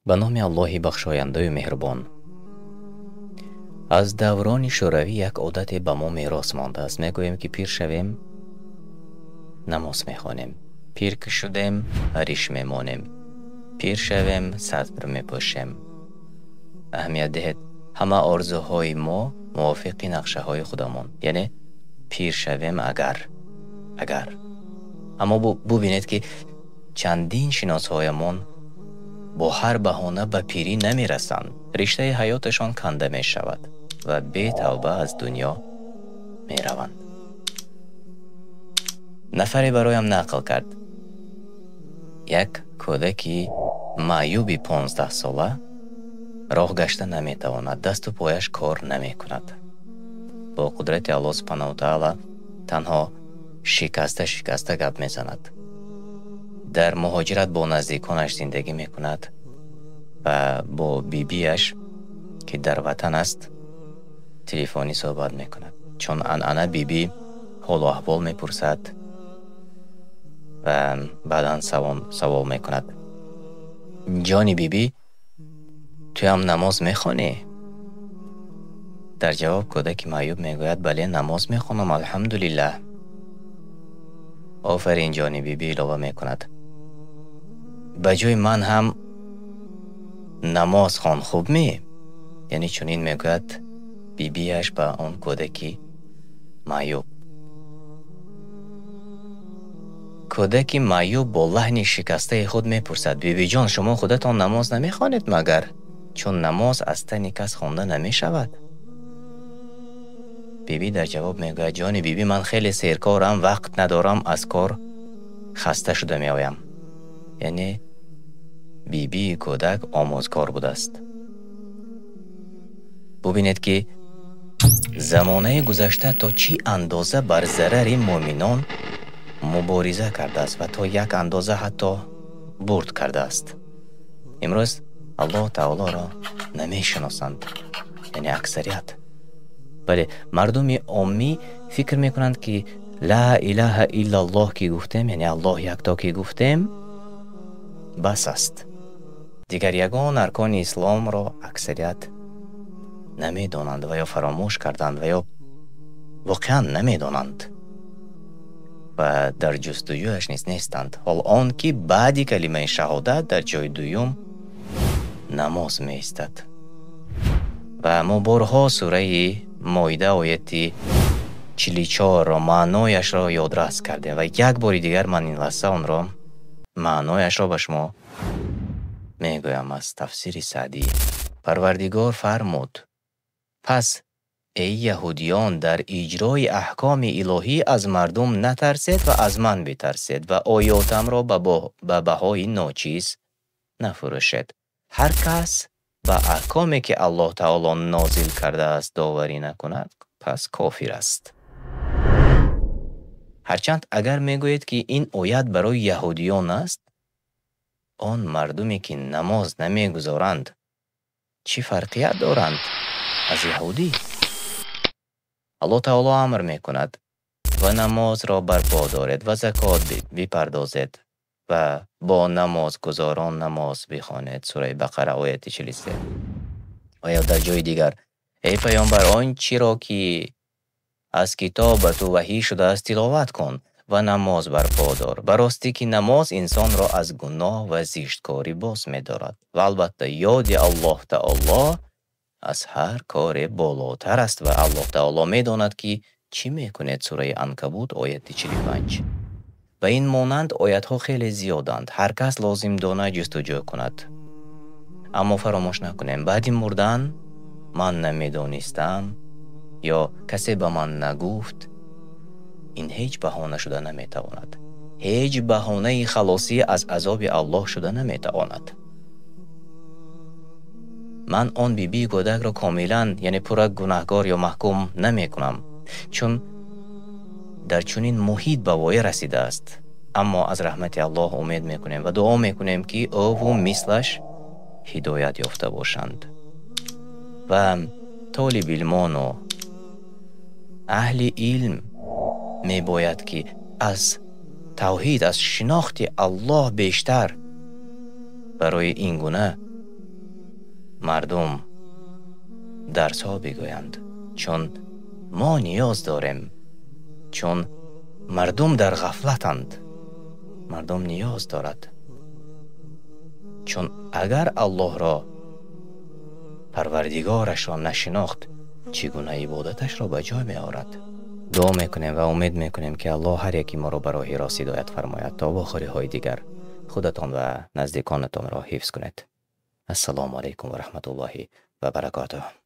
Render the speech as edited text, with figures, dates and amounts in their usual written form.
Ба номи Аллоҳи бахшояндаю меҳрубон. Аз даврони шӯравӣ як одате ба мо мерос мондааст. Мегӯем, ки пир шавем, намоз мехонем. Пир ки шудем, риш мемонем. Пир шавем, сатр мепӯшем. Аҳамият диҳед, ҳама орзуҳои мо мувофиқи нақшаҳои худамон. Яъне пир шавем агар. Аммо бубинед, ки чандин шиносҳоямон бо ҳар баҳона ба пирӣ намерасанд. Риштаи ҳаёташон канда мешавад ва бетавба аз дунё мераванд. Нафаре бароям нақл кард. Як кӯдаки маъюби 15 сола роҳ гашта наметавонад, дасту пояш кор намекунад. Бо қудрати Аллоҳ субҳанаҳу ва таъала танҳо шикаста гап мезанад. Дар муҳоҷират бо наздиконаш зиндагӣ мекунад ва бо бибиаш, ки дар ватан аст, телефонӣ суҳбат мекунад. Чун анъана биби ҳолу аҳвол мепурсад ва баъдан савол мекунад: ҷони биби, туям намоз мехонӣ? Дар ҷавоб кӯдаки маъюб мегӯяд: бале, намоз мехонам, алҳамдулиллаҳ. Офарин, ҷони биби, илова мекунад: ба ҷои ман ҳам намоз хон, хуб ми? Яъне чунин мегӯяд бибиаш ба он кӯдаки маъюб. Кӯдаки маъюб бо лаҳни шикастаи худ мепурсад: бибиҷон, шумо худатон намоз намехонед магар? Чун намоз аз тани кас хонда намешавад. Биби дар ҷавоб мегӯяд: ҷони биби, ман хеле серкорам, вақт надорам, аз кор хаста шуда меоям. Яъне бибии кӯдак омӯзгор будааст. Бубинед, ки замонаи гузашта то чӣ андоза бар зарари муъминон мубориза кардааст ва то як андоза ҳатто бурд кардааст. Имрӯз Аллоҳ таолоро намешиносанд, яъне аксарият. Бале, мардуми оммӣ фикр мекунанд, ки ла илаҳа иллаллоҳ ки гуфтем, яъне Аллоҳ якто ки гуфтем, бас аст. Дигар ягон аркони исломро аксарият намедонанд ва ё фаромӯш карданд ва ё воқеан намедонанд ва дар ҷустуҷӯяш низ нестанд. Ҳол он ки баъди калимаи шаҳодат дар ҷои дуюм намоз меистад. Ва мо борҳо сураи Моида ояти 44-ро маънояшро ёдрас кардем ва як бори дигар ман ин лаҳза онро маънояшро ба шумо мегӯям аз тафсири Саъдӣ. Парвардигор фармуд: пас эй яҳудиён, дар иҷрои аҳкоми илоҳӣ аз мардум натарсед ва аз ман битарсед ва оётамро ба баҳои ночиз нафурӯшед. Ҳар кас ба аҳкоме ки Аллоҳ таоло нозил кардааст доварӣ накунад, пас кофир аст. Ҳарчанд агар мегӯед, ки ин оят барои яҳудиён аст, он мардуме ки намоз намегузоранд чӣ фарқият доранд аз яҳудӣ? Аллоҳ таоло амр мекунад: ва намозро барпо доред ва закот бипардозед ва бо намозгузорон намоз бихонед. Сураи Бақара ояти 43. Ва ё дар ҷои дигар: эй паёмбар, он чиро ки аз китоб ба ту ваҳӣ шудааст тиловат кун ва намоз барпо дор. Ба ростӣ ки намоз инсонро аз гуноҳ ва зишткорӣ боз медорад ва албатта ёди Аллоҳ таоло аз ҳар коре болотар аст ва Аллоҳ таоло медонад, ки чӣ мекунед. Сураи Анкабут ояти 45. Ба ин монанд оятҳо хеле зиёданд. Ҳар кас лозим дона ҷустуҷӯ кунад. Аммо фаромӯш накунем, баъди мурдан ман намедонистам ё касе ба ман нагуфт, ин ҳеҷ баҳона шуда наметавонад. Ҳеҷ баҳонаи халосӣ аз азоби Аллоҳ шуда наметавонад. Ман он бибии кӯдакро комилан, яъне пурра гунаҳкор ё маҳкум намекунам, чун дар чунин муҳит ба воя расидааст. Аммо аз раҳмати Аллоҳ умед мекунем ва дуо мекунем, ки ӯву мислаш ҳидоят ёфта бошанд. Ва толибилмону аҳли илм мебояд, ки аз тавҳид, аз шинохти Аллоҳ бештар барои ин гуна Мардум дарсҳо бигӯянд, чун мо ниёз дорем, чун мардум дар ғафлатанд, мардум ниёз дорад. Чун агар Аллоҳро, Парвардигорашро нашинохт, чӣ гуна ибодаташро ба ҷой меорад? Дуо мекунем ва умед мекунем, ки Аллоҳ ҳар яки моро ба роҳи рост ҳидоят фармояд. То вохӯриҳои дигар худатон ва наздиконатонро ҳифз кунед. Ассалому алайкум ва раҳматуллоҳи ва баракотуҳ.